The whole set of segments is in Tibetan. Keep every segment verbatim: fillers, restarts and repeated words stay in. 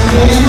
ད་དེ་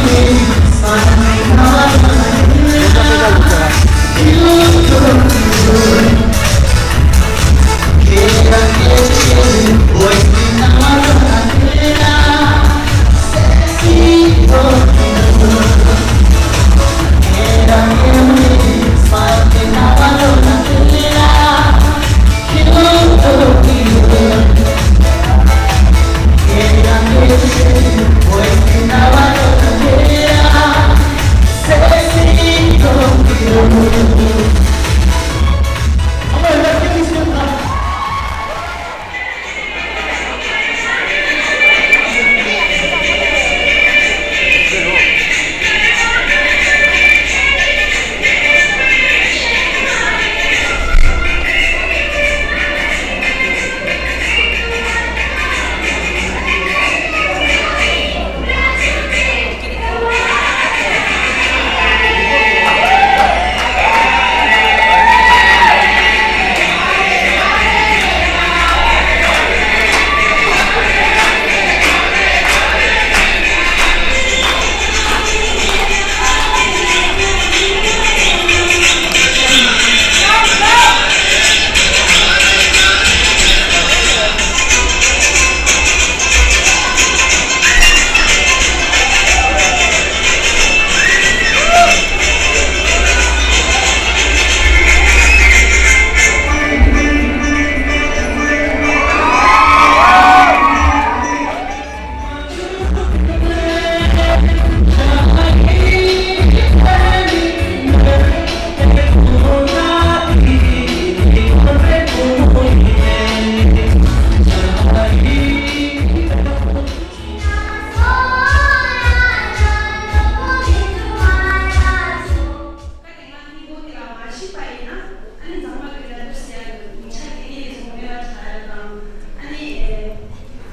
སྔ་སྙིང་པོ་དེ་ལ་མ་ཤི་བ་ཡིན་ན། ཨ་ནི་མཛངས་མ་གི་ལྟ་གྲུབ་ཟེར་ཡ་མིང་ཆ་དེ་ནས་བཟུང་མེད་པ་ཆགས་ཡ་དང་། ཨ་ནི་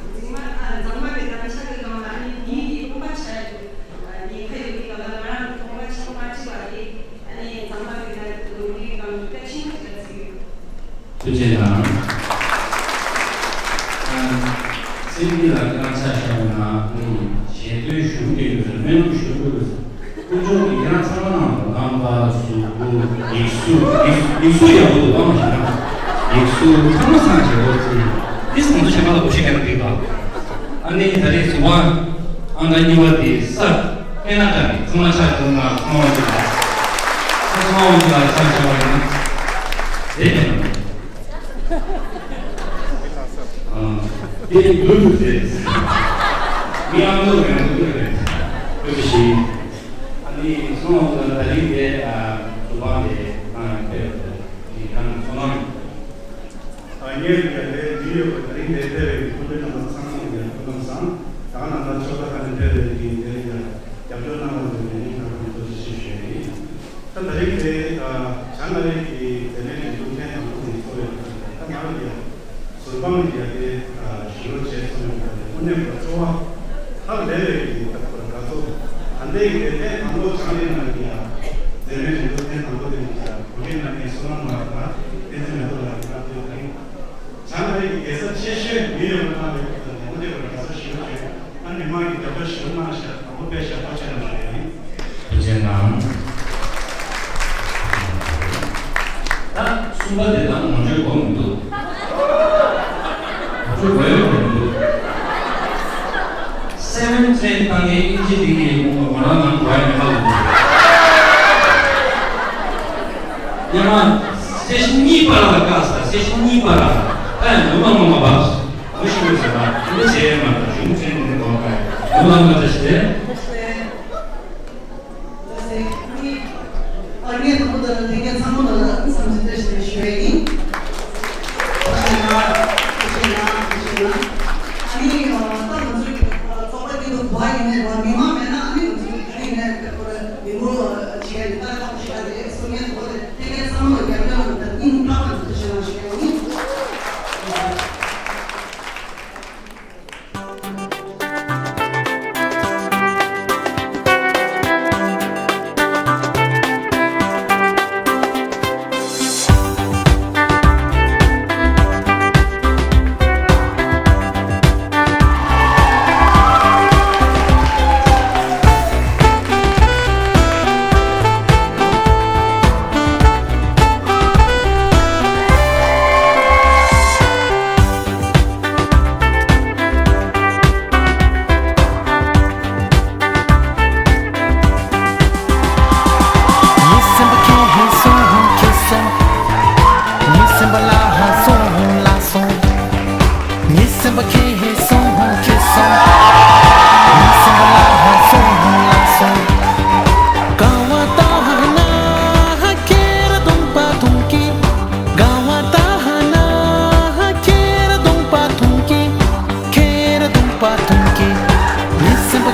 མཛངས་མ་ཨ་མཛངས་མ་གི་ལྟ་ཆ་གི་སྒང་ལ་ཨ་ནི་མིང་དེ་ཁོམ་པ་ཆགས་ཡ་དེ་ཉེན་ཁ་ཡོད་པའི་སྐབས་ལ་ང་རང་གི་ཁོམ་པ་ཆགས་མ་བཅུག་པ་དེ། ཨ་ནི་མཛངས་མ་གི་ལྟ་གྲུབ་ལོ་རྒྱུས་སྒང་ལ་ད་ཕྱིན་ཆད་ལ་བརྩི་གི་ཡོད། ཐུགས་རྗེ་གནང་། ཨ། སེམས་ཀྱི་ལ་ཀྱང་ཆ་བཞག་ན་ནི་ཞལ་འདོན་ཞུ་གི་ཡོད་ཟེར། སྨོན་ལམ་ཞུ་གི་ཡོད་ཟེར། དཀོན་མཆོག་གིས་ཁྱེད་རང་ཚང་མ་ནང་ལ་རྣམ་པ་གཟུགས་པོ་ཡིག་གཟུགས་ཡིག་ཡིག་གཟུགས་ཡག་པོ་འདུག་ཨང་ཞེ་ན། ཡིག་གཟུགས་ཚང་མ་ཚང་བྱེད་དགོས་ཚེ། འདི་སང་ཚོ་ཆེན་པ་ལ་གོ་ཤེས་ཀྱང་འདུག་པ། ཨ་ནི་ད་རེས་གཟུགས་པ་ཨང་ག་གཉིས་པ་དེ་ས་སྨན་སྣ་དང་ཚང་མ་ཆགས་འདུག་ན་ཚང་མ་འདུག་ལ། ས་ཚང་མ་འདུག་ལ་ཆགས་བྱ་བ་ཡིན་ན། དེ་ཡིན་ན། ཨ། དེ་ཡིན་འདུག་ཟེར། མི་ཨ་མདོ་རེད་འདུག་རེད། བོད་ཀྱི་ཞིང་། ཨ་ནི་སོང་ཙང་ད་རིང་དེ་ཨ་གཟུགས་པ་དེ་ཨ་ཕེབས་ཏེ་དེ་གང་ཚོ་ནང་། ཨ་ངས་ཀྱང་དེ་དུས་ཡོད་པ་ད་རིང་དེ་ཕེབས་པའི་སྐུ་མགྲོན་རྣམ་པ་ཚང་མ་ཡང་སྐུ་ཁམས་བཟང་། ད་ག་ནང་ལྟར་ཕྱོགས་མཐའ་ཁག་ནས་ཕེབས་པའི་དེ་དེ་ཡང་རྒྱབ་སྐྱོར་གནང་བ་དེ་ནས་ང་རང་ཐུགས་རྗེ་ཆེ་ཞུ་ཡ་ཡིན། ད་ད་རིང་དེ་བྱང་ཨ་རི་གི་དེ་ནས་འགྲན་བསྡུར་ཐེངས་དང་པོ་དེ་ཚོགས་ཡོད་པ་རེད། ད་ང་རང་གིས་ཟུར་དཔང་གི་ཡ་གི་ཞུ་རོགས་བྱས་ཚོགས་ཡོད་པ་རེད། དངོས་གནས་པ་གཙོ་བོ་ཧ་ལས་པའི་གི་ད་ཁོ་དགའ་ཚོར་ད་ལྟའི་གི་དེ་ཐེངས་དང་པོ་བྱང་ཨ་རི་ནང་གི་ཡ་དེ་ནས་འགྲན་བསྡུར་ཐེངས་དང་པོ་དེ་ནས་ཡ་བོད་སྐད་ནང་གི་བསོད་ནམས་ལགས་དང་བསྟན་འཛིན་མེ་ཏོག་ལགས་ཀྱི་བཀའ་འཁྲོལ་དང་། བྱང་ཨ་རི་གི་རྒྱལ་ས་ཆེ་ཤོས་ནིའུ་ཡོག་ལ་གནང་བའི་སྐུ་མགྲོན་དེ་དངོས་གནས་པ་དགའ་ཚོར་ཞེ་པོ་བྱུང་། ཨ་ནི་མི་མང་གིས་རྒྱབ་སྐྱོར་ཞེ་པོ་གནང་ཤག་དང་པོ་དཔེ་ཞབས་ཏོག་ཆེ་ལ་ཞུ་ཡ་ཡིན། ཐུགས་རྗེ་གནང་། ད་གསུམ་པ་དེ་དང་ངོ་སྤྲོད་དགོས་མི་འདུག་ངོ་སྤྲོད་དགོས་ཡོད་མི་འདུག་སེ་ཝེན་ཊི་ཊེན་བཏང་ནས་ཨིན་ཇི་འདི་གི་ངོ་རང་ནང་དགོས་ཡ་མེད་པ་ལ་འདུག་ཡང་ན་སེ་ཤན་གཉིས་པ་ལ་བཀག་ས། སེ་ཤན་གཉིས་པ་ལ་ད་ཡང་ངོ་མ་ངོ་མ་བབས་སོང་། ཞུ་ཟེར་བ་འདི་བྱས་མ་ཐག་གཞུང་ཆེན་འདི་གོ་ག་ཡོད་ལ་མ་ཐག་ཞེས། ཨ་ནི་དང་པོ་དང་ལ་དེ་ངས་ཚང་མ་ལ་ལ་བསམ་ཚུལ་བརྗོད་བཞིན་ཞུ་ཡ་ཡིན། ཨ་ནི་ད་ང་ཚོའི་ཚོགས་པ་འདི་དུ་བ་ཡིན་ནས་བ་མི་མང་མེད་ན་ཨ་ནི་ང་ཚོའི་ཨ་ནི་ནས་ཁོ་ར་མི་འགོ་བྱས་ནས་ད་ཁག་ཞིག་རེད་སོ་ངས་འགོ་ལས། དེ་ནས་ཚང་མ་ལ་རྒྱབ་སྐྱོར་དང་སྙིང་ཐག་པ་ནས་ཐུགས་རྗེ་གནང་ཞུ་ཡ་ཡིན།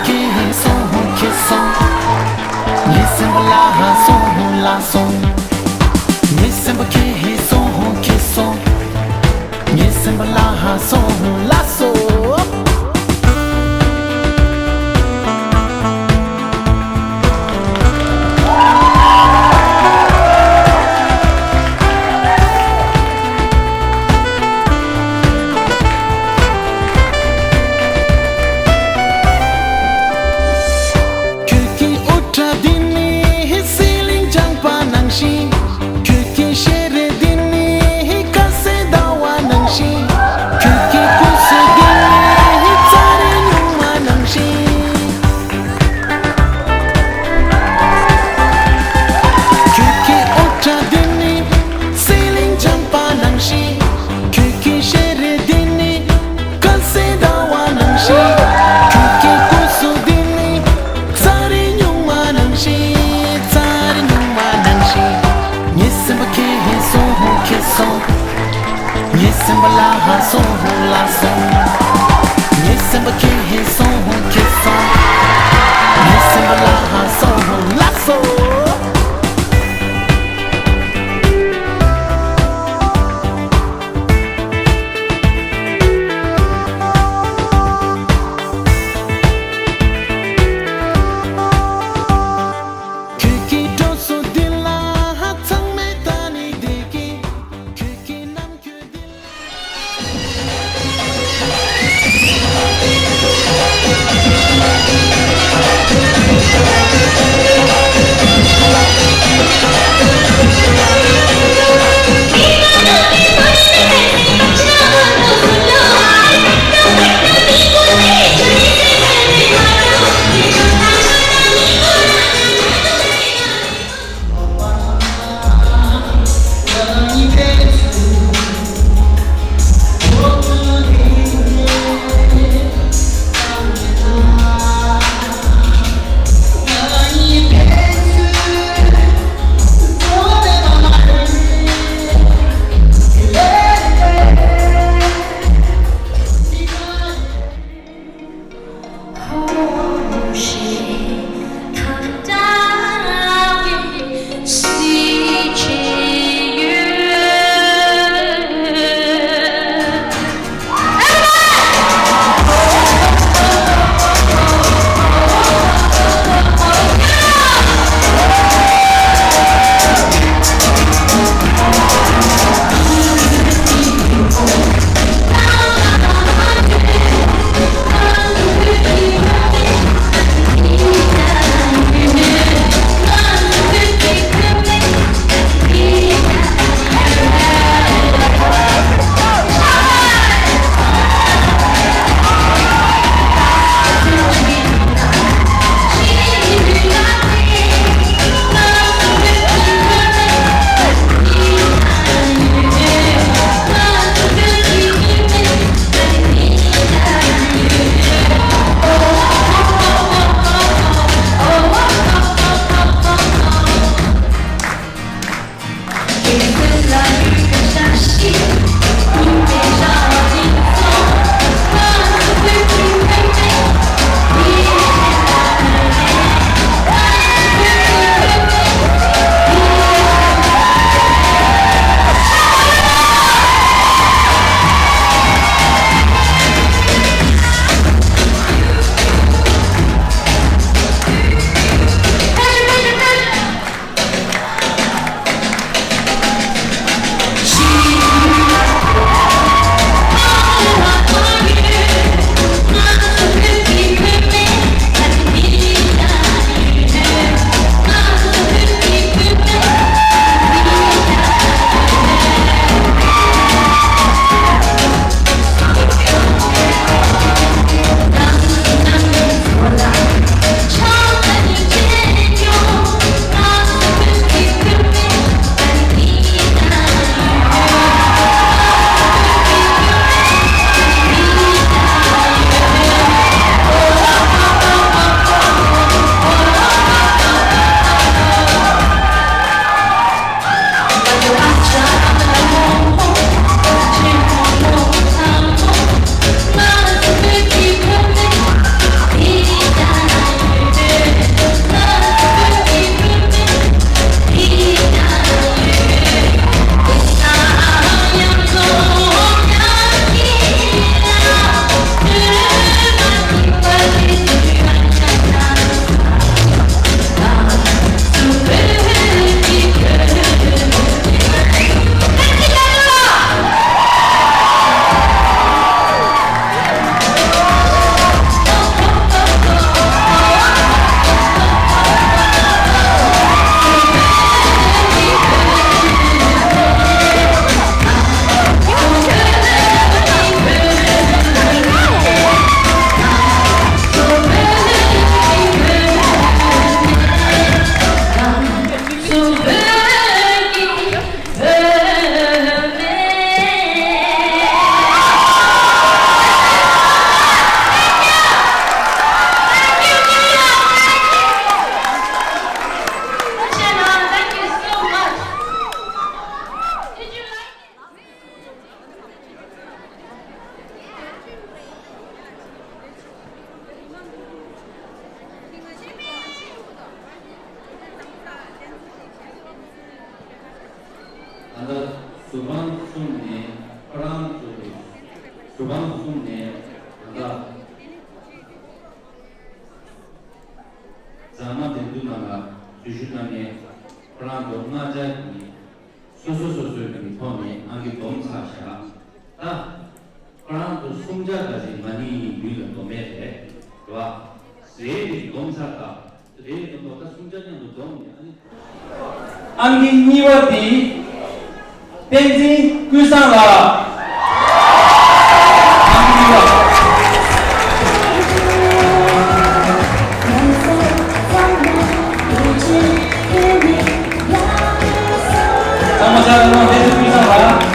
ཁྱེད་སོང་ཁྱེད་སོང་། ངའི་སེམས་པ་ལ་སོང་ལ་སོང་། ངའི་སེམས་པ་ཁྱེད་སོང་ཁྱེད་སོང་། ངའི་སེམས་པ་ལ་སོང་ལ་སོང་། ཁྱོད་ཀྱི་དབུ་སྐྲ་འདི་ནི་ཟི་ལིང་ལྗང་པ་ནང་བཞིན། ཁྱོད་ཀྱི་ཞལ་རས་འདི་ནི་ཁ་ཟས་ཟླ་བ་ནང་བཞིན། ཁྱོད་ཀྱི་སྐུ་གཟུགས་འདི་ནི་ཚ་རེ་སྨྱུག་མ་ནང་བཞིན། ཁྱོད་ཀྱི་དབུ་སྐྲ་འདི་ནི་ཟི་ལིང་ལྗང་པ་ནང་བཞིན། ཁྱོད་ཀྱི་ཞལ་རས་འདི་ནི་ཁ་ཟས་ཟླ་བ་ནང་བཞིན། ཁྱོད་ཀྱི་སྐུ་གཟུགས་འདི་ནི་ཚ་རེ་སྨྱུག་མ་ནང་བཞིན། ཚ་རེ་སྨྱུག་མ་ནང་བཞིན། ངའི་སེམས་པ་ཁྱེད་སོང་ཁྱེད་སོང་། ངའི་སེམས་པ་ལ་སོང་ལ་སོང་། ངའི་སེམས་པ་ཁྱེད་སོང་ཁྱེད་སོང་། ངའི་སེམས་པ་ལ་སོང་ལ་སོང་། ཁྱོད་ཀྱི་འགྲོ་སོང་འདི་ལ་ཚང་མས་ད་ནི་བདེ་སྐྱིད། ཁྱོད་ཀྱི་ནམ་རྒྱུན་འདི་ལ། གཟུ་དཔང་གསུམ་ནས་ཁོ་རང་ཚོ་གི་གཟུ་དཔང་གསུམ་ནས་ད་ལྟ་ཟ་མ་འདེམས་བསྡུར་ནང་ལ་འཛུལ་ཞུགས་གནང་མཁན་ཁོ་རང་ཚོ་ལྔ་ཆ་གི་སོ་སོ་སོ་སོའི་གི་ཐོག་ནས་ཨང་ཀི་བསྡོམས་ཚར་བཞག་ད་ཁོ་རང་ཚོ་གསུམ་ཆ་ག་ཅིག་མ་ཎི་ཡི་ཡུལ་ལ་བསྡོམས་པ་རེད། རེད་བ། རེད་དེ་བསྡོམས་ཚར་ད། རེད་དེ་བསྡོམས་ད་གསུམ་ཆ་མཉམ་དུ་བསྡོམས་ནས་ཨ་ནི། ཨང་ཀི་གཉིས་པ་དེ། བསྟན་འཛིན་ཀུན་བཟང་ལགས། ཨང་ཀི་གཉིས་པ། ཚང་མ་ཕྱག་རོགས་གནང་། བསྟན་འཛིན་ཀུན་བཟང་ལགས།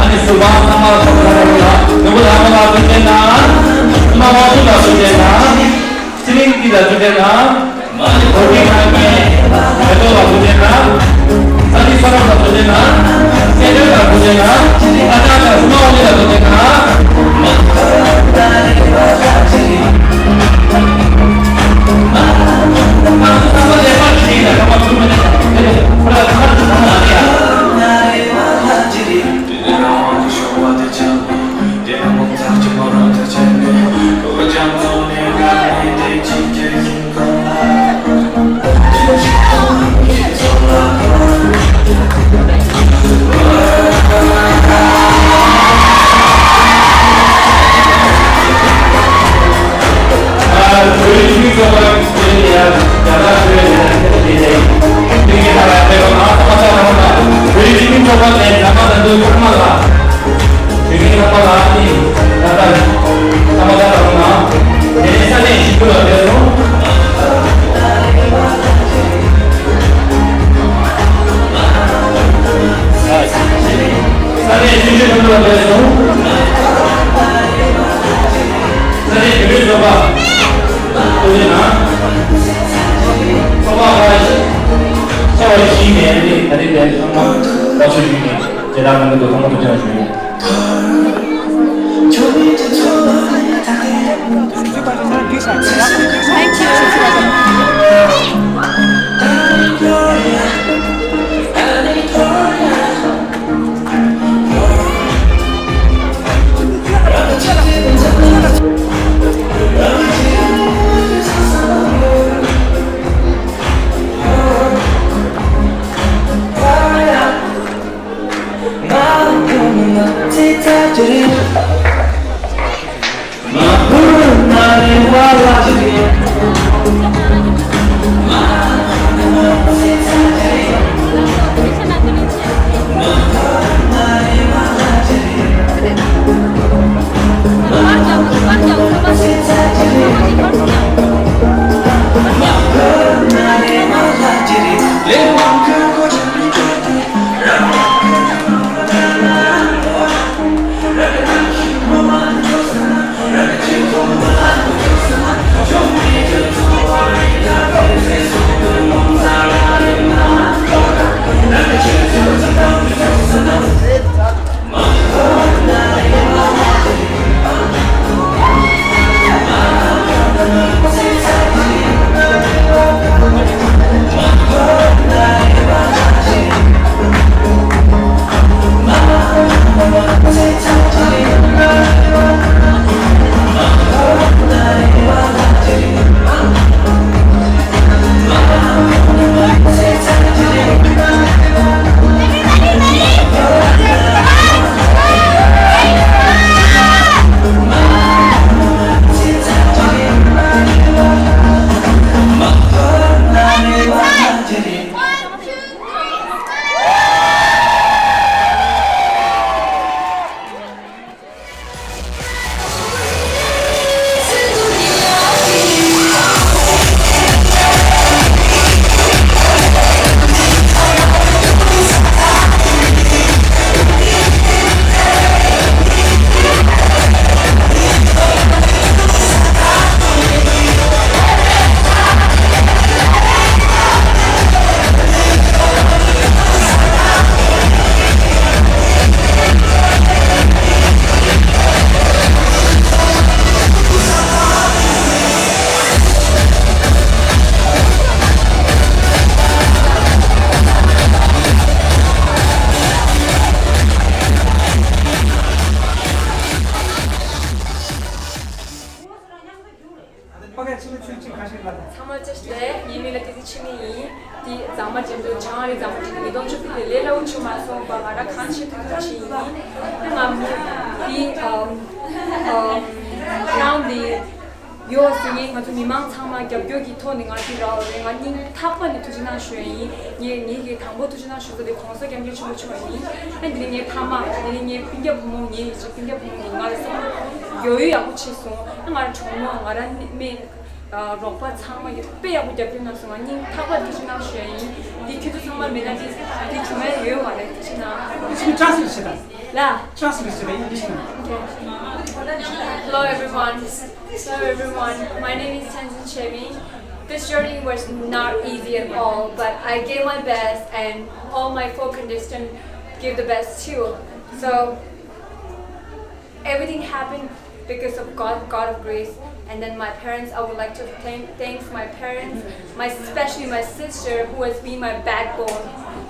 ཨ་ནི་སུ་བ་ཚང་མ་ལ་ཐུགས་རྗེ་ཆེ། ནུ་བོ་ལྷ་མོ་ལ་ཐུགས་རྗེ་ཆེ། མ་མ་བུ་ལ་ཐུགས་རྗེ་ཆེ། ཚེ་རིང་སྐྱིད་ལ་ཐུགས་རྗེ་ཆེ། མ་ནི་བོད་ཀྱི་ཁ་པའི་མེ་ཏོག་ལ་ཐུགས་རྗེ་ཆེ། ས་ནི་ས་རོག་ལ་ཐུགས་རྗེ་ཆེ། སྐད་སྒྲོན་ལ་ཐུགས་རྗེ་ཆེ། ཨ་ཅག་ལ་སུ་མ་འོ་ལི་ལ་ཐུགས་རྗེ་ཆེ། ས་གནས་ཆུ་ཆུ་ཁུལ་ལ་སླེབས་སོང་། ས་གནས་བོད་རིགས་ཚོགས་པ་ཐུགས་རྗེ་གནང་། ཚོགས་པ་ཁག་ཆེ་བ་བཞི་ནས་ནི་ད་རེས་འདིར་ཚང་མ་བརྟག་ཞིབ་ཞུས་ནས་མཇལ་དར་གནང་གི་འདུག་ཚང་མ་ཐུགས་རྗེ་གནང་ཞུ་ཡིན། ཚང་མ་བཀྲ་ཤིས་བདེ་ལེགས། ངའི་མིང་ལ་བསྟན་འཛིན་འཆི་མེད་ཡིན། འདི་མཛངས་མ་འགྲན་བསྡུར་བྱང་རི་མཛངས་མ་འགྲན་བསྡུར་ཉིས་སྟོང་བཅུ་བདུན་དེ་ལས་སླ་བོ་བྱུང་མ་སོང་བ། ང་རང་གང་བྱེད་ཐུབ་ཐུབ་བྱེད་ཡིན། ད་ང་མི་འདི་ཨམ་ཨམ་རང་འདི་ཡོད་ཟེར་ངས་ང་ཚོ་མི་མང་ཚང་མ་རྒྱབ་སྐྱོར་གྱི་ཐོག་ནས་ང་འདི་རག་པ་རེད། ང་སྙིང་ཐག་པ་ནས་ཐུགས་རྗེ་གནང་ཞུ་ཡ་ཡིན། ངས་ངས་ཀྱི་དང་པོ་ཐུགས་རྗེ་གནང་ཞུ་ས་དེ་༸གོང་ས་༸སྐྱབས་མགོན་ཆེན་པོ་མཆོག་ཡིན། ཨ་འདི་ནས་ངའི་ཕ་མ། འདི་ནས་ངའི་སྤུན་ཀྱག་བུ་མོ། ངའི་སྤུན་ཀྱག་བུ་མོ་གཉིས་ང་ལ་བསམ་བློ་ཡོད་ཡོད་ཡག་པོ་བྱས་སོང་། ཨ་ང་རང་གྲོགས་མོ། ང་རང་སྨན། རོགས་པ་ཚང་མ་ཡོད་དཔེ་ཡག་པོ་རྒྱབ་སྐྱོར་གནང་སོང་། ང་སྙིང་ཐག་པ་ནས་ཐུགས་རྗེ་གནང་ཞུ་ཡ་ཡིན། འདི་ཁྱེད་ཚོ་ཚང་མ་མེད་ན་འདི་འདི་བྱུང་ཡ་ཡོད་མ་རེད། ཐུགས་རྗེ་གནང་། Translate བྱེད་དང་། ལ། Translate བྱེད་དང་། English ནང་། Okay. Hello everyone. Hello everyone. My name is Tenzin Chemi. This journey was not easy at all, but I gave my best and all my four contestants gave the best too. So everything happened because of God, God of grace. And then my parents, I would like to thank thanks my parents, my especially my sister who has been my backbone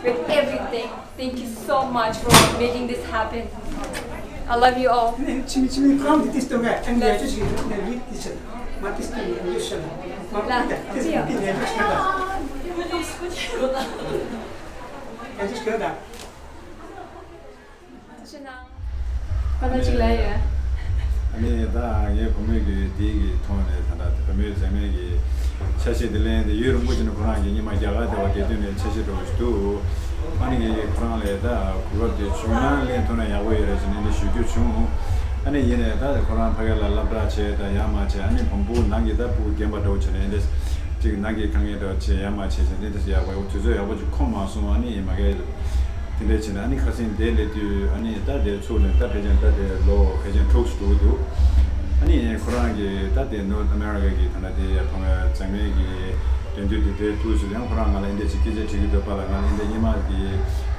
with everything. Thank you so much for making this happen. I love you all. ཁྱིམ་ཁྱིམ་ཁང་དེ་ཏིས་ཏོ་ག་ཨན་ཡ་ཅུ་ཞིག་ནས་རིག་ཏི་ཆེ་མ་ཏིས་ཏོ་ཡོད་ཤེ་ལ་མ་ལ་ཏིས་ཏི་ནས་རིག་ཆེ་ལ་ཨན་ཅུ་ཤེ་ལ། ཨ་ནི་ད་ངའི་བུ་མོས་ཀྱི་དེའི་གི་ཐོག་ནས་ད་ལྟ་བུ་མོའི་མཛེས་མའི་གི་ཆ་ཤས་དེ་ལེན་དེ་ཡུན་རིང་པོ་ཅིག་ནས་ཁོ་རང་གི་ཉི་མ་རྒྱ་གར་དེ་བ་དེ་དུས་ནས་ཆ་ཤས་འགྲོ་བཞིན་འདུག་ཨ་ནི་ངས་ཁོ་རང་ལ་ད་གོ་སྐབས་དེ་བྱུང་ན་ལེན་ཐུབ་ན་ཡག་པོ་ཡོད་རེད་ཟེར་ནས་འདི་ཞུ་རྒྱུ་བྱུང་། ཨ་ནི་ཡིན་ནས་ད་ཁོ་རང་ཕ་གི་ལ་སློབ་གྲྭ་བྱས་ད་ཡར་མར་བྱས། ཨ་ནི་བོང་བུ་ནང་གི་ད་སྤུ་རྒན་པ་འདྲ་བོ་བྱས་ནས་འདི་ཅིག་ནང་གི་དཀའ་ངལ་འདྲ་བོ་བྱས་ཡར་མར་བྱས་བྱས་འདི་འདི་ཡག་པོ་དུས་ཚོད་ཡག་པོ་ཅིག་ཁོམ་མ་སོང་། ཨ་ནི་མ་གི་དེ་འདྲ་བྱས་ནས་ཨ་ནི་ཁ་སང་དེ་སླེབས་དུས་ཨ་ནི་ད་དེ་ཚུར་ལེན་ད་ཕལ་ཆེར་ད་དེ་ལོ་ཕལ་ཆེར་དྲུག་ཙམ་འགྲོ་གི་འདུག་ཨ་ནི་ཁོ་རང་གི་ད་དེ་North America གི་ད་ལྟ་དེ་ཕ་མ་མཛངས་མའི་གི་དེ་དུས་དེ་དེ་དུས་སུ་ཡང་ཁོ་རང་ང་ལ་འདི་འདྲ་ཅིག་སྐད་ཆ་དྲི་གི་འདུག་པ་ལ། ང་ལ་འདི་འདྲ་སྔོན་མ་གི་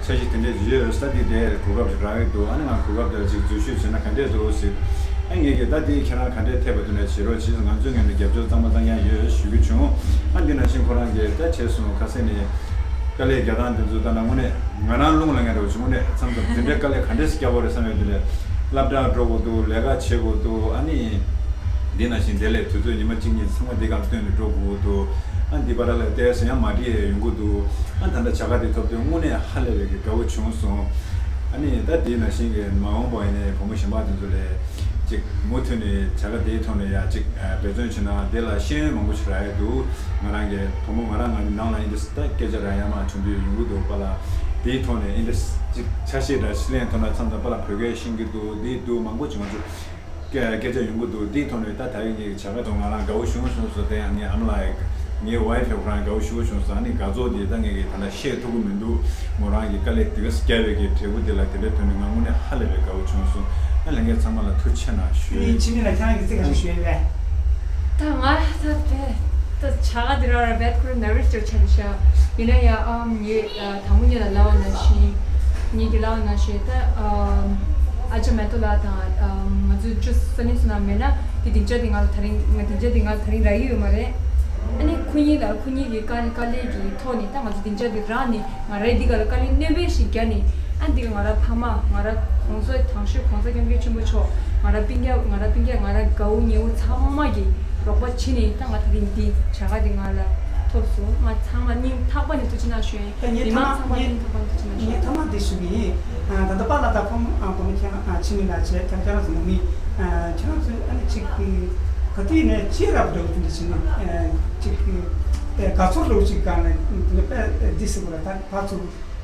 འཆར་གཞི་དེ་འདྲ་ཅིག་ཡོད་ས་དེ་དེ་གོ་སྐབས་ཅིག་རག་གི་འདུག་ཨ་ནི་ང་གོ་སྐབས་དེ་ཅིག་འཛུལ་ཞུགས་བྱས་ན་ག་འདྲས་འདུག་ཟེར། ཨ་ངས་གི་ད་དེ་ཁྱེད་རང་ག་འདྲས་ཐེབས་པ་དེ་འདྲ་བྱེད་རོགས་བྱེད། ང་ཚོའི་ངོས་ནས་རྒྱབ་སྐྱོར་གཙང་མ་གཙང་རྐྱང་ཡོད་ཞུ་གི་བྱུང་། ཨ་འདི་ནང་བཞིན་ཁོ་རང་གིས་ད་བྱས་སོང་། ཁ་སང་ནས་དཀའ་ལས་རྒྱག་སྟངས་དེ་ཚོ་ད་ན་དངོས་གནས་ང་རང་རླུང་ལངས་མཁན་འདྲ་བོ་བྱུང་། དངོས་གནས་མཚམས་མཚམས་དེ་འདྲའི་དཀའ་ལས་ག་འདྲས་སེ་རྒྱག་དགོས་རེད་བསམ་ཡོད། དེ་ལས་སློབ་གྲྭར་འགྲོ་དགོས་འདུག་ལས་ཀ་བྱེད་དགོས་འདུག་ཨ་ནི་འདི་ནང་བཞིན་དེ་ལས་དུས་ཚོད་ཉི་མ་གཅིག་གཉིས་ཚང་མ་འདི་གར་བཏོན་ནས་འགྲོ་དགོས་འདུག་ཨ་འདི་བར་ལ་བལྟས་སོང་ཡང་མ་འགྲིག་ཡོང་གི་འདུག་ཨ་ད་ལྟ་བྱ་དགའ་དེ་ཐོབ་དུས་དངོས་གནས་ཧ་ལས་པའི་གི་དགའ་བོ་བྱུང་སོང་། ཨ་ནི་ད་དེ་ནང་བཞིན་གི་མ་འོངས་པ་ཡིན་ནའི་བུ་མོ་གཞན་པ་དེ་ཚོ་ལས་ཅིག་མུ་མཐུད་ནས་བྱ་དགའ་དེའི་ཐོག་ནས་ཡ་ཅིག་འབད་བརྩོན་བྱས་ན་དེ་ལ་ཤེས་ཡོན་མང་པོ་ཞིག་རག་ཡ་འདུག་ང་རང་གི་བུ་མོ་ང་རང་ང་ནང་ལ་ཡིན་དུས་ད་སྐད་ཆ་རག་ཡ་མ་བྱུང་དུས་ཡོང་གི་འདུག་པ་ལ། དེའི་ཐོག་ནས་ཨིན་ཌི་ཅིག་ཆ་ཤས་འདྲ་ཞིག་ལེན་ཐུབ་ན་མཚམས་དང་པ་ལ་བོད་སྐད་ཤེས་ཀྱི་འདུག་འདི་འདུག་མང་པོ་ཅིག་ང་ཚོ་སྐད་སྐད་ཆ་ཡོང་གི་འདུག་འདིའི་ཐོག་ནས་ད་ད་རེས་ངས་བྱ་དགའ་ཐོག་ང་རང་དགའ་བོ་བྱུང་སོང་ཟེར། དེ་ཡང་ངའི་ཨ་མ་ལགས་ངའི་ཝའི་ཕི་ཁོ་རང་དགའ་བོ་ཞུ་བོ་བྱུང་སོང་། ཨ་ནི་དགའ་ཚོར་འདི་ད་ངས་ཀྱི་ད་ལྟ་བཤད་ཐུབ་ཀྱི་མི་འདུག་མོ་རང་གི་དཀའ་ལས་དེ་ག་སེ་བརྒྱབ་པའི་གི་འབྲས་བུ་འདི་ལ་དེ་འདྲའི་ཐོག་ནས་ང་དངོས་གནས་ཧ་ལས་པའི་དགའ་བོ་བྱུང་སོང་། ཨ་ལྷན་རྒྱས་ཚང་མ་ལ་ཐུགས་རྗེ་ཆེ་གནང་ཞུ། ཨི་ཕྱི་མི་ལ་ཁྱེད་རང་གི་རྩིས་ག་ཞིག་ཞུ་ཡོད་པས། ད་ང་ད་དེ་ད་བྱ་དགའ་འདི་ར་ར་བེད་ཁུར་ནར་བི་སི་ཅོ་ཆ་ནི་ཤ་ཡིན་ན་ཡ་ཨམ་ངས་དང་པོ་ཉིད་ལ་ལབ་པ་ནང་བཞིན་ངེད་ཀྱི་ལབ་པ་ནང་བཞིན་ད་ཨ་ཅག་མེ་ཏོག་ལགས་དང་ང་ཚོའི་ཅུ་སོ་ནི་སོ་ན་མེད་ན་དེ་སྡིངས་ཆ་དེ་ང་ལ་ད་རིང་ང་སྡིངས་ཆ་དེ་ང་ལ་ད་རིང་རག་གི་ཡོད་མ་རེད། ཨ་ནི་ཁོ་གཉིས་ལ་ཁོ་གཉིས་ཀྱི་དཀའ་དཀའ་ལས་ཀྱི་ཐོག་ནས་ད་ང་ཚོ་སྡིངས་ཆ་དེ་རག་ནས་ང་རའི་འདི་ག་ལ་དཀའ་ལས་སྣོན་པ་ཞིག་བརྒྱབ་ནས་ཨ་འདི་ག་ང་ར་ཕ་མ་ང་ར་གོང་ས་དང་ཤོས་གོང་ས་སྐྱབས་མགོན་ཆེན་པོ་མཆོག་ང་ར་སྤུན་ཀྱག་ང་ར་སྤུན་ཀྱག་ང་ར་དགའ་བོ་ཉེ་བོ་ཚང་མ་གི་རོགས་པ་བྱས་ནས་ད་ང་ད་རིང་འདི་བྱ་དགའ་འདི་ང་ལ་ཐོབ་སོང་། ང་ཚང་མ་སྙིང་ཐག་པ་ནས་ཐུགས་རྗེ་གནང་ཞུ་ཡིན། ད་ངའི་མི་མང་ཚང་མ་སྙིང་ཐག་པ་ནས་ཐུགས་རྗེ་གནང་ཞུ་ངའི་ཡིན། ཐ་མ་འདི་ཞུ་གི་ཡིན། ད་ལྟ་པཱ་ལགས་དང་ཕོ་མོ་ཨ་བུ་མོ་ཁྱེད་རང་ཨ་འཆི་མེད་ལགས་བྱས་ཁྱེད་རང་ཚོ་ནང་མི་ཨ་ཁྱེད་རང་ཚོས་ཨ་ནི་གཅིག་གི་ག་དུས་ནས་ཅི་རབ་འགྲོ་གི་འདི་བྱས་ནས་ཨ་གཅིག་གི་དགའ་ཚོར་འགྲོ་གཅིག་ག་ནས་དཔེ་འདི་ཟེར་དགོས་ར། ད་ཕར་ཚུར་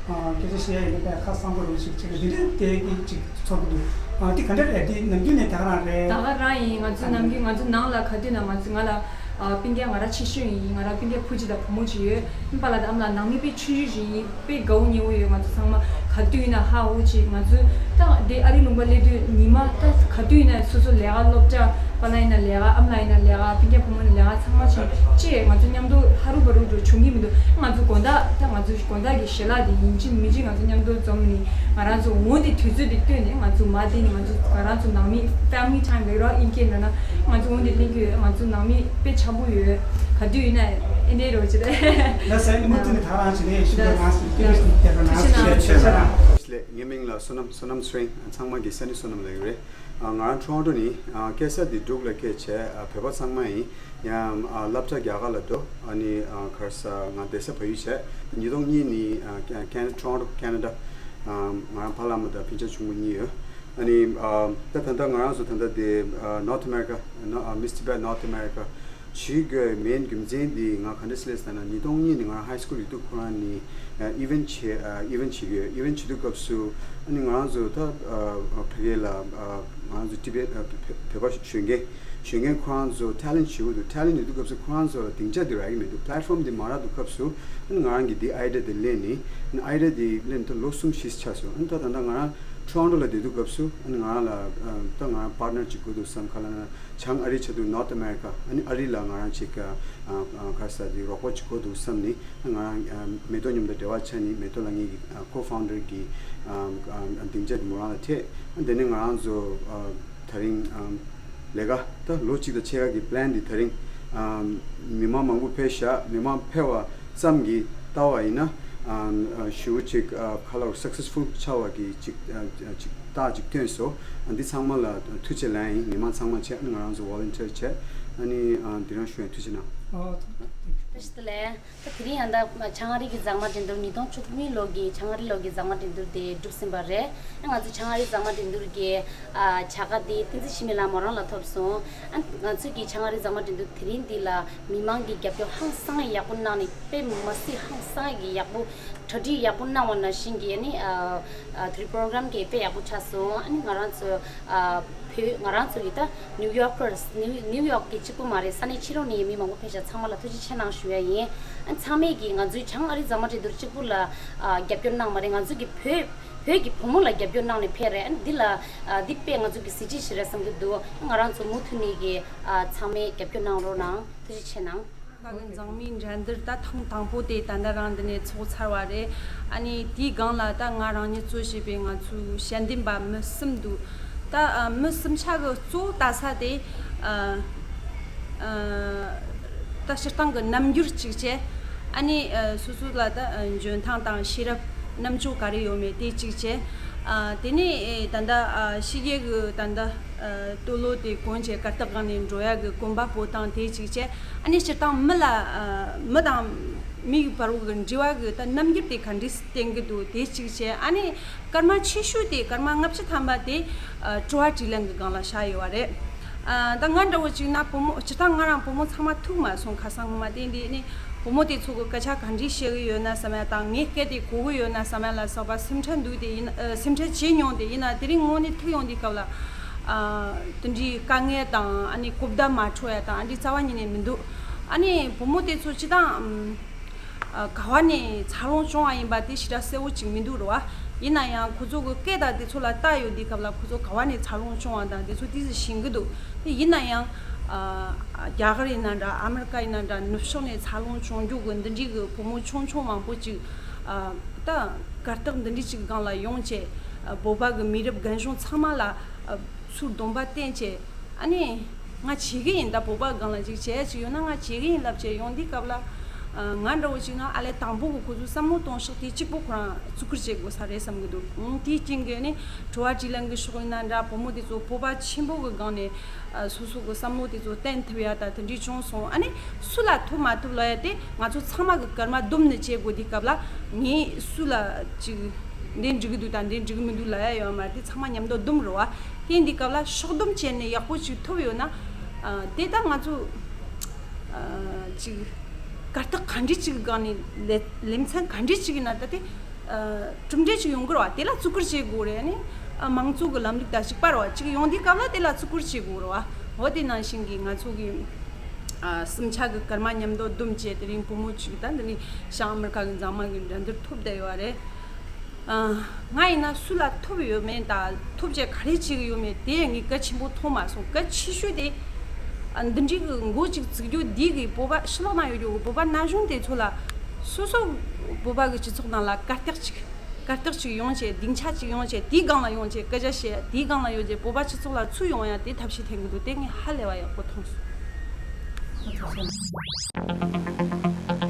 ཨ་སྐད་ཆ་བཤད་ཡ་ཡིན་ན་དཔེ་ཁ་གསང་པོ་རུ་ཞིག་བྱེད་ཀྱི་འདི་འདྲའི་དེ་གི་ཅིག་ཚོར་གི་འདུག་ཨ་འདི་ག་འདྲ་རེད། འདི་ནམ་རྒྱུན་ནས་ད་ག་རང་རེད། ད་ག་རང་ཡིན། ང་ཚོ་ནམ་རྒྱུན་ང་ཚོ་ནང་ལ་ག་དུས་ན་ང་ཚོ་ང་ལ་ཨ་སྤུན་ཀྱག་ང་ར་ཆེ་ཤོས་ཡིན། ང་ར་སྤུན་ཀྱག་བུ་གཅིག་དང་བུ་མོ་གཅིག་ཡོད། པཱ་ལགས་དང་ཨ་མ་ལགས་ནང་མི་དཔེ་ཆུང་ཆུང་ཞིག་ཡིན། དཔེ་དགའ་བོ་ཉེ་བོ་ཡོད། ང་ཚོ་ཚང་མ་ག་དུས་ཡིན་ན་ཧ་འུ་ཅིག་ང་ཚོ་ད་འདི་ཨ་རི་ལུང་པ་སླེབས་དུས་ཉི་མ་ད་ག་དུས་ཡིན་ན་སོ་སོ་ལས་ཀ་སློབ་གྲྭ་པཱ་ལགས་ཡིན་ན་ལས་ཀ་ཨ་མ་ལགས་ཡིན་ན་ལས་ཀ་སྤུན་ཀྱག་བུ་མོ་ཡིན་ན་ལས་ཀ་ཚང་མ་བྱེད་ཅེས་ང་ཚོ་མཉམ་དུ་ཧ་རུ་བ་རུ་འགྲོ་བྱུང་གི་མི་འདུག་ང་ཚོ་དགོང་དག་ད་ང་ཚོ་དགོང་དག་གི་ཞལ་ལག་དེ་ཡིན་གཅིག་མིན་གཅིག་ང་ཚོ་མཉམ་དུ་འཛོམས་ནས་ང་རང་ཚོ་འོ་དེ་དུས་ཚོད་དེ་བཏོན་ནས་ང་ཚོ་མ་དེ་ནས་ང་ཚོ་ང་རང་ཚོ་ནང་མི་family time ལབ་རོགས་ཨིན་སྐད་འདྲ་ན་ང་ཚོ་འོ་དེ་ལེན་གྱི་ཡོད། ང་ཚོ་ནང་མི་དཔེ་འཆམ་པོ་ཡོད། ག་དུས་ཡིན་ན་ཨེ་འདྲའི་རོ་ཅི་རེད། ལ་སའི་མུ་མཐུད་ནས་ད་རང་བྱེད་ནས་ཤུགས་སྣོན་གནང་ཞིང་སྐད་སྒྲོག་ཞིག་སྐད་སྒྲོག་གནང་ཞིང་ཞེས་བྱ་དང་། ལགས་ངའི་མིང་ལ་བསོད་ནམས། བསོད་ནམས་སྲིང་། ཚང་མ་གི་ས་ནི་བསོད་ནམས་ལབ་ཀྱི་རེད། ང་རང་ཊོ་རོན་ཊོ་ནས་སྐད་ཆ་འདི་འབྲུག་ལ་སྐད་བྱས། བོད་པ་ཚང་མ་ཡིན། ཡང་སློབ་གྲྭ་རྒྱ་གར་ལ་འགྲོ། ཨ་ནི་ག་རེ་ཟ་ང་བསྡད་ས་བལ་ཡུལ་བྱས། ཉིས་སྟོང་གཉིས་ནས་ཀན་ཊོ་རོན་ཊོ་ཁེ་ན་ཌ། ང་རང་ཕ་ལགས་མ་དང་སྤུན་ཆ་ཆུང་ངུ་གཉིས་ཡོད། ཨ་ནི་ད་ད་ལྟ་ང་རང་ཚོ་ད་ལྟ་དེ་North America, Miss Tibet North America བྱེད་དགོས་མིན་རྒྱུ་མཚན་འདི་ང་ག་འདྲ་སེ་ལབ་ཟེར་ན། ཉིས་སྟོང་གཉིས་ནས་ང་རང་ཧའི་སི་ཁུལ་ཡོད་དུས་ཁོ་རང་ནི་ཨ་ཨི་ཝེན་ཊི་བྱེད་ཨ་ཨི་ཝེན་ཊི་བྱེད་ཀྱི་ཡོད། ཨི་ཝེན་ཊི་བྱེད་དུས་སྐབས་སུ་ཨ་ནི་ང་རང་ཚོ་ད་ཨ་ཕ་གི་ལ་ཨ་ང་རང་ཚོ་ཊི་བེཊ་ཨ་བོད་བོད་པ་གཞོན་སྐྱེས་གཞོན་སྐྱེས་ཁོ་རང་ཚོ་ཊེ་ལེན་ཊི་བྱེད་དགོས་འདུག་ཊེ་ལེན་ཊི་ཡོད་དུས་སྐབས་སུ་ཁོ་རང་ཚོ་ལ་སྡིངས་ཆ་དེ་རག་གི་མི་འདུག་པེ་ལེཊ་ཕོམ་དེ་མ་རག་དུས་སྐབས་སུ་ཨ་ནི་ང་རང་གིས་དེ་ཨའི་ཌི་ཡ་དེ་ལེན་ནི། ཨ་ནི་ཨའི་ཌི་ཡ་དེ་ལེན་ད་ལོ་གསུམ་བཞི་ཆགས་སོང་། ཨ་ནི་ད་ད་ལྟ་ང་རང་ཊོ་རོན་ཊོ་ལ་བསྡད་དུས་སྐབས་སུ་ཨ་ནི་ང་རང་ལ་ཨ་ད་ང་རང་པཱར་ཊི་ནར་ཅིག་དགོས་འདུག་བསམ། ག་ལབ་ན། བྱང་ཨ་རི་ཆེད་དུ་North America ཨ་ནི་ཨ་རི་ལ་ང་རང་ཅིག་ཨ་ཨ་ཨ་ག་རེ་ཟེར་དེ་རོགས་པ་ཅིག་དགོས་འདུག་བསམ་ནི། ང་རང་ཨ་མེ་ཏོག་མཉམ་དུ་འབྲེལ་བ་ཆགས་ནི། མེ་ཏོག་ལ་ངེད་ཀྱི་ཨ་ཀོ་ཕའུན་ཌར་གྱི་ཨ་ཨ་སྡིངས་ཆ་དེ་མོ་རང་ལ་སྤྲད། ཨ་དེ་ནས་ང་རང་ཚོ་ཨ་ད་རིང་ཨ་ལས་ཀ་ད་ལོ་གཅིག་དང་ཕྱེད་ཀ་གི་པི་ལེན་དེ་ད་རིང་ཨ་མི་མང་མང་པོ་ཕེབས་ཤག་མི་མང་ཕེབས་པ་ཙམ་གྱིས་ལྟ་བ་ཡིན་ན། ཨ་ཨ་ཞེ་པོ་ཅིག་ཨ་ག་ལབ་སག་སེ་སི་ཕུལ་ཆགས་པ་གི་ཅིག་ཨ་ཨ་ཅིག་རྟགས་ཅིག་ཐོན་སོང་། ཨ་འདི་ཚང་མ་ལ་ཐུགས་རྗེ་ཆེ་ལབ་ཡིན། མི་མང་ཚང་མ་བྱས། ང་རང་ཚོ་ཝོ་ལན་ཊིར་བྱས། ཨ་ནི་ཨ་འདི་རང་ཞུ་ཡ་ཐུགས་རྗེ་གནང་། ཨོ་ཐུགས་རྗེ་ཆེ་ལགས། ད་དེ་རིང་ཡང་ད་བྱང་ཨ་རི་གི་མཛངས་མ་འགྲན་བསྡུར་ཉིས་སྟོང་བཅུ་གཉིས་ལོ་གི་བྱང་ཨ་རི་ལོ་གི་མཛངས་མ་འགྲན་བསྡུར་དེ་གྲུབ་ཟིན་པ་རེད། ཨ་ང་ཚོ་བྱང་ཨ་རི་མཛངས་མ་འགྲན་བསྡུར་གྱི་ཨ་བྱ་དགའ་དེ་བསྟན་འཛིན་འཆི་མེད་ལགས་མོ་རང་ལ་ཐོབ་སོང་། ཨ་ང་ཚོ་གི་བྱང་ཨ་རི་མཛངས་མ་འགྲན་བསྡུར་དེ་རིང་འདི་ལ་མི་མང་གི་རྒྱབ་སྐྱོར་ཧང་སང་ཡག་པོ་གནང་ནས། དཔེ་མ་སྲིད་ཧང་སང་གི་ཡག་པོ། གྲ་སྒྲིག་ཡག་པོ་གནང་བ་ནང་བཞིན་གྱི་ཨ་ནི་ཨ་ཨ་དེ་རིང་པོ་རོ་གྷ་རམ་གྱི་དཔེ་ཡག་པོ་ཆགས་སོང་། ཨ་ནི་ང་རང་ཚོ་ཨ་བོད་ང་རང་ཚོ་གི་ད་ནིའུ་ཡོག་ཀར་ནིའུ་ནིའུ་ཡོག་གི་གཅིག་པུ་མ་རེད། ས་གནས་ཕྱི་ལོགས་ནས་ཡང་མི་མང་པོ་ཕེབས་ཤག་ཚང་མ་ལ་ཐུགས་རྗེ་ཆེ་གནང་ཞུ་ཡ་ཡིན། ཨ་ནི་ཚང་མས་ཀྱིས་ང་ཚོའི་བྱང་ཨ་རི་མཛངས་མ་འགྲན་བསྡུར་གཅིག་པུ་ལ་ཨ་རྒྱབ་སྐྱོར་གནང་མ་རེད། ང་ཚོ་གི་བོད་བོད་ཀྱི་བུ་མོ་ལ་རྒྱབ་སྐྱོར་གནང་ནས་ཕེབས་རེད། ཨ་ནི་འདི་ལ་ཨ་འདི་དཔེ་ང་ཚོ་གི་གཟི་བརྗིད་ཞིག་རེད་བསམ་གྱི་འདུག་ང་རང་ཚོ་མུ་མཐུད་ནས་ཀྱི་ཨ་ཚང་མས་རྒྱབ་སྐྱོར་གནང་རོགས་གནང་། ཐུགས་རྗེ་ཆེ་གནང་། ཕ་གི་མཛངས་མའི་འགྲན་བསྡུར་ད་ཐེངས་དང་པོ་དེ་ད་ལྟ་རང་འདི་ནས་ཚོགས་ཚར་བ་རེད། ཨ་ནི་དེའི་སྒང་ལ་ད་ང་རང་ཉིད་གཙོ་བྱས་པའི་ང་ཚོའི་དཔྱད་འདེམས་པ་མི་གསུམ་འདུག་ད་ཨ་མི་གསུམ་ཆ་གི་གཙོ་བོ་ལྟ་ས་དེ་ཨ་ཨ་ད་སྤྱིར་བཏང་གི་རྣམ་འགྱུར་གཅིག་བྱས། ཨ་ནི་ཨ་སོ་སོ་ལ་ད་ཨ་འཇོན་ཐང་དང་ཤེས་རབ་རྣམ་དཔྱོད་ག་རེ་ཡོད་མེད་དེ་གཅིག་བྱས། ཨ་དེ་ནས་ཨེ་ད་ལྟ་ཨ་ཕྱི་རྒྱལ་གི་ད་ལྟ་ཨ་ལྟོ་ལོ་དེ་གོན་བྱས་གར་སྟེགས་སྒང་ནས་འགྲོ་ཡ་གི་གོན་པ་སྤོ་སྟངས་དེ་གཅིག་བྱས། ཨ་ནི་སྤྱིར་བཏང་མི་ལ་ཨ་མི་དང་མི་ཡི་བར་བོ་གི་འབྲེལ་བ་གི་ད་རྣམ་འགྱུར་དེ་ག་འདྲས་བསྟན་གི་འདུག་དེ་གཅིག་བྱས། ཨ་ནི་སྐར་མ་ཆེ་ཤོས་དེ་སྐར་མ་ལྔ་བཅུ་ཐམ་པ་དེ་ཨ་དྲི་བ་དྲིས་ལན་གི་སྒང་ལ་བཞག་ཡོད་པ་རེད། ཨ་ད་ང་འདྲ་བོ་གཅིག་ན་བུ་མོ་སྤྱིར་བཏང་ང་རང་བུ་མོ་ཚང་མ་ཐུག་མ་སོང་། ཁ་སང་ངོ་མ་དེ་འདི་ནི་བུ་མོ་དེ་ཚོ་གི་སྐད་ཆ་ག་འདྲས་བཤད་གི་ཡོད་ན་བསམ་ཡ་དང་། ངའི་སྐད་དེ་གོ་གི་ཡོད་ན་བསམ་ཡ་ལ་སོགས་པ་སེམས་ཁྲལ་འདུག་དེ་ཡིན་ཨ་སེམས་ཁྲལ་བྱེད་མྱོང་། དེ་ཡིན་ན་དེ་རིང་དངོས་གནས་ཐུག་ཡོང་དུས་སྐབས་ལ་ཨ་དེ་འདྲའི་དཀའ་ངལ་དང་ཨ་ནི་གོ་བརྡ་མ་འཕྲོད་ཡ་དང་ཨ་འདྲའི་རྩ་བ་ཉིད་ནས་མི་འདུག་ཨ་ནི་བུ་མོ་དེ་ཚོ་སྤྱིར་བཏང་ཨ་ག་བ་ནས་འཚར་ལོངས་བྱུང་བ་ཡིན་པ་དེ་ཞེ་དྲག་གསལ་བོ་ཅིག་མི་འདུག་རེད་བ། ཡིན་ན་ཡང་ཁོ་ཚོ་གི་སྐད་དང་དེ་ཚོ་ལ་ལྟ་ཡོང་དུས་སྐབས་ལ་ཁོ་ཚོ་ག་བ་ནས་འཚར་ལོངས་བྱུང་བ་དང་དེ་ཚོ་ཏོག་ཙམ་ཤེས་ཀྱི་འདུག་དེ་ཡིན་ན་ཡང་ཨ་རྒྱ་གར་ཡིན་ན་འདྲ་ཨ་མི་རི་ཀ་ཡིན་ན་འདྲ་ནུབ་ཕྱོགས་ནས་འཚར་ལོངས་བྱུང་རྒྱུ་གི་འདི་འདྲའི་གི་བུ་མོ་ཆུང་ཆུང་མང་པོ་ཅིག་ཨ་ད་གར་སྟེགས་འདི་འདྲའི་ཅིག་སྒང་ལ་ཡོང་བྱས་ཨ་བོད་པ་གི་མི་རབས་རྒན་གཞོན་ཚང་མ་ལ་ཨ་ཚུར་སྡོམ་པ་བསྟན་བྱས། ཨ་ནི་ང་བྱེད་ཀྱི་ཡིན། ད་བོད་པ་སྒང་ལ་ཅིག་བྱེད་ཡ་ཅིག་ཡོད་ན་ང་བྱེད་ཀྱི་ཡིན་ལབ་བྱས་ཡོང་དུས་སྐབས་ལ་ཨ་ང་འདྲ་བོ་ཅིག་ན་ཨ་ལས་དང་པོ་གི་ཁོ་ཚོའི་བསམ་བློ་གཏོང་ཕྱོགས་དེ་གཅིག་པོ་ཁོ་རང་བརྩི་བཀུར་བྱེད་དགོས་ས་རེད་བསམ་གྱི་འདུག་ཨང་དེའི་རྐྱེན་གྱིས་ནི་དྲི་བ་དྲིས་ལན་གྱི་ཕྱོགས་ཡིན་ན་འདྲ་བུ་མོ་དེ་ཚོ་སྤོབས་པ་ཆེན་པོ་གི་སྒང་ནས་ཨ་སོ་སོ་གི་བསམ་བློ་དེ་ཚོ་བསྟན་ཐུབ་ཡ་ད་དེ་འདྲའི་བྱུང་སོང་། ཨ་ནི་སུ་ལ་ཐོབ་མ་ཐོབ་ལབ་ཡ་དེ་ང་ཚོ་ཚང་མ་གི་སྐར་མ་བསྡོམས་ནས་བྱེད་དགོས་དུས་སྐབས་ལ་ངས་སུ་ལ་ཅིག་འདི་འགྲིག་གི་འདུག་དང་འདི་འགྲིག་གི་མི་འདུག་ལབ་ཡ་ཡོད་མ་རེད། དེ་ཚང་མ་མཉམ་དུ་བསྡོམས་རེད་བ། དེ་འདི་སྐབས་ལ་ཕྱོགས་བསྡོམས་བྱས་ནས་ཡག་པོ་ཅིག་ཐོབ་ཡོད་ན་ཨ་དེ་ད་ང་ཚོ་ཨ་ཅིག་གར་སྟེགས་ག་འདྲ་ཅིག་གི་སྒང་ནས་ལེ་ལེ་ཚན་ག་འདྲ་ཅིག་ཡིན་ན་ད་དེ་ཨ་གྲུབ་འབྲས་ཅིག་ཡོང་གི་རེད་བ། དེ་ལ་བརྩི་བཀུར་བྱེད་དགོས་རེད། ཨ་ནི་ཨ་མང་གཙོ་གི་ལམ་ལུགས་དང་གཅིག་པ་རེད་བ། ཅིག་ཡོང་དུས་སྐབས་ལ་དེ་ལ་བརྩི་བཀུར་བྱེད་དགོས་རེད་བ། འོ་དེ་ནང་བཞིན་གྱི་ང་ཚོ་གི་ཨ་སུམ་ཆ་གི་སྐར་མ་མཉམ་དུ་བསྡོམས་བྱས་དེ་རིང་བུ་མོ་གཅིག་ད་འདི་ནི་བྱང་ཨ་མི་རི་ཀ་གི་མཛངས་མ་གི་འགྲན་བསྡུར་ཐོབ་བསྡད་ཡོད་རེད། ཨ་ང་ཡིན་ན་སུ་ལ་ཐོབ་ཡོད་མེད་དང་ཐོབ་བྱས་ག་རེ་བྱེད་ཀྱི་ཡོད་མེད་དེ་ངས་གལ་ཆེན་པོ་མཐོང་མ་སོང་། གལ་ཆེ་ཤོས་དེ་ཨ་འདི་འདྲའི་གི་འགོ་གཅིག་བཙུགས་རྒྱུ་འདི་གི་བོད་པ་ཕྱི་ལོགས་ན་ཡོད་རྒྱུ་གི་བོད་པ་ན་གཞོན་དེ་ཚོ་ལ་སོ་སོ་བོད་པ་གི་སྤྱི་ཚོགས་ནང་ལ་གར་སྟེགས་གཅིག་གར་སྟེགས་ཅིག་ཡོང་བྱས་སྡིངས་ཆ་ཅིག་ཡོང་བྱས་དེའི་སྒང་ལ་ཡོང་བྱས་སྐད་ཆ་བཤད། དེའི་སྒང་ལ་ཡོང་བྱས་བོད་པ་སྤྱི་ཚོགས་ལ་ཚུར་ཡོང་ཡ་དེ་ཐབས་ཤེས་འཐེན་གི་འདུག་དེ་ངས་ཧ་ལས་པ་ཡག་པོ་མཐོང་སོང་།